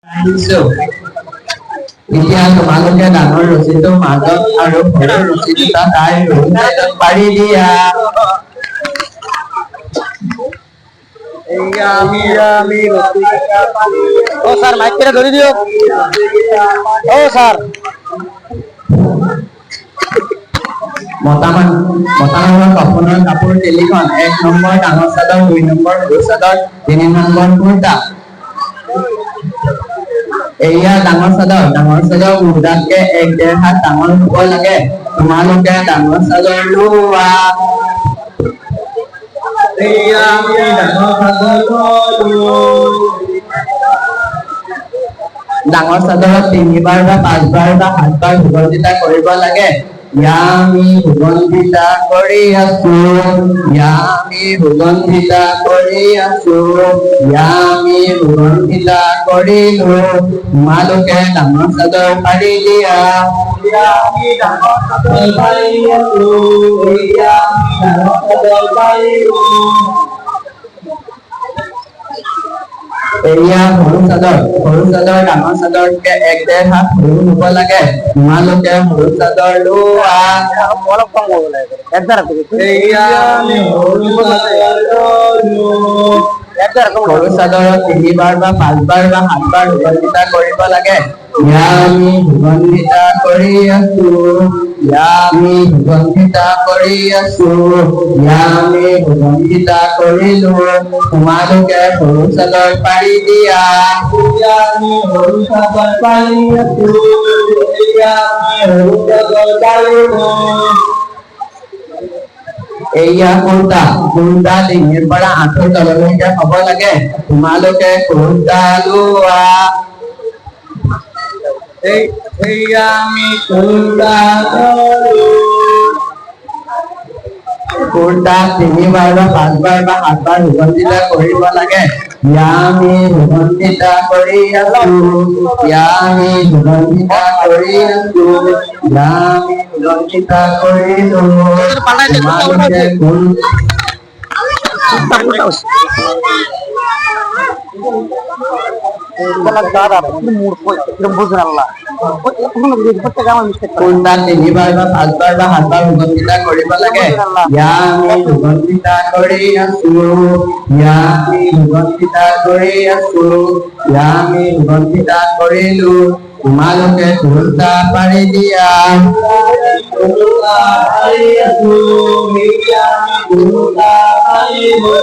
আহিছো। এতিয়া তোমালোকে ডাঙৰ ৰছীটো মাজত আৰু সৰু ৰছী দুটা তাৰ দুয়ো পাৰি দিয়া। ও স্যাৰ, মাইক কেটে ধৰে দিও। ও স্যাৰ। মতা মানুহৰ কফনৰ কাপোৰ তিনিখন, 1 নম্বৰ ডাঙৰ চাদৰ, 2 নম্বৰ সৰু চাদৰ, 3 নম্বৰ কুৰ্তা। এয়া ডাঙৰ চাদৰ, ডাঙৰ চাদৰ মুৰ্দাতকে 1-1.5 হাত ডাঙৰ হ'ব লাগে। তোমালোকে ডাঙৰ চাদৰ লোৱা। ডাঙৰ চাদৰত 3বাৰ বা 5বাৰ বা 7বাৰ সুগন্ধিতা কৰিব লাগে। আমি সুগন্ধিতা কৰি আছো, আমি সুগন্ধিতা কৰি আছো, আমি সুগন্ধিতা কৰিলো। তোমালোকে ডাঙৰ চাদৰ পাৰি দিয়া। আমি ডাঙৰ চাদৰ পাৰি আছো, আমি ডাঙৰ চাদৰ পাৰিলো। এয়া সৰু চাদৰ, সৰু চাদৰ ডাঙৰ চাদৰতকে 1-1.5 হাত সৰু হ'ব লাগে। তোমালোকে সৰু চাদৰ লোৱা। অলপ কম কৰিব লাগে। সৰু চাদৰত 3বাৰ বা 5বাৰ বা 7বাৰ সুগন্ধিতা কৰিব লাগে। আমি সুগন্ধিতা কৰি আছো, আমি সুগন্ধিতা কৰি আছো, আমি সুগন্ধিতা কৰিলো। তোমালোকে সৰু চাদৰ পাৰি দিয়া। আমি সৰু চাদৰ পাৰি আছো, আমি সৰু চাদৰ পাৰিলো। এয়া কুৰ্তা, কুৰ্তা ডিঙিৰ পৰা আঁঠুৰ তললৈকে হ'ব লাগে। তোমালোকে কুৰ্তা লোৱা। আমি কুৰ্তা ললো। কুৰ্তা 3বাৰ বা 5বাৰ বা 7বাৰ সুগন্ধিতা কৰিব লাগে। আমি সুগন্ধিতা কৰি আছো, আমি সুগন্ধিতা কৰি আছো, আমি সুগন্ধিতা কৰিলো। তোমালোকে কুৰ্তা 3বাৰ বা 5বাৰ বা 7বাৰ সুগন্ধিতা কৰিব লাগে। আমি সুগন্ধিতা কৰি আছো, আমি সুগন্ধিতা কৰি আছো, আমি সুগন্ধিতা কৰিলো। তোমালোকে কুৰ্তা পাৰি দিয়া। কুৰ্তা পাৰি আছো, আমি কুৰ্তা পাৰিলো।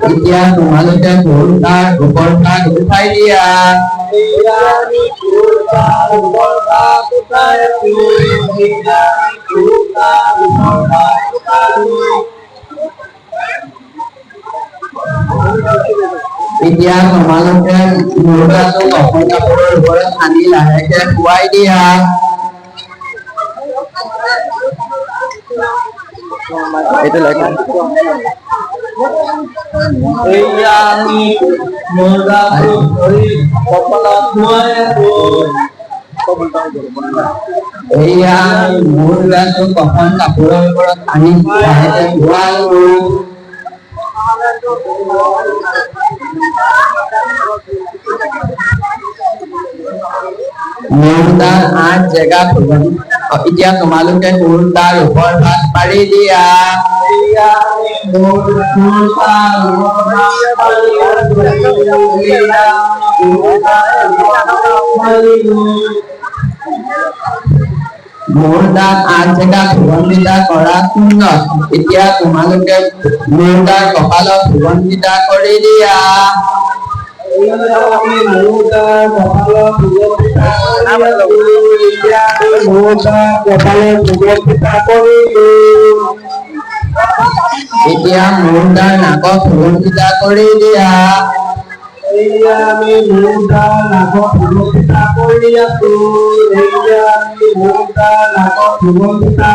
এতিয়া তোমালোকে কুৰ্তাৰ ওপৰ ভাগ উঠাই দিয়া। আমি কুৰ্তাৰ ওপৰ ভাগ উঠাই আছো, আমি কুৰ্তাৰ ওপৰ ভাগ উঠালো। এতিয়া তোমালোকে মুৰ্গাটো কফন কাপোৰৰ ওপৰত আনি লাহেকে শুৱাই দিয়া। এইটো লাগে। আমি মুৰ্গাটো ধৰি কপালত শুৱাই আছো। এয়া আমি মুৰ্গাটো কফন কাপোৰৰ ওপৰত আনি লাহেকে শুৱালো। মুৰ্দাৰ 8 জেগাত এতিয়া তোমালোকে কুৰ্তাৰ ওপৰ ভাগ পাৰি দিয়া। মুৰ্দাক 8 জেগাত সুগন্ধিতা কৰা সুন্নত। এতিয়া তোমালোকে মুৰ্দাৰ কপালত সুগন্ধিতা কৰি দিয়া। এতিয়া মুৰ্দাৰ নাকত সুগন্ধিতা কৰি দিয়া। আমি মুৰ্দাৰ নাকত সুগন্ধিতা কৰি আছো, আমি মুৰ্দাৰ নাকত সুগন্ধিতা।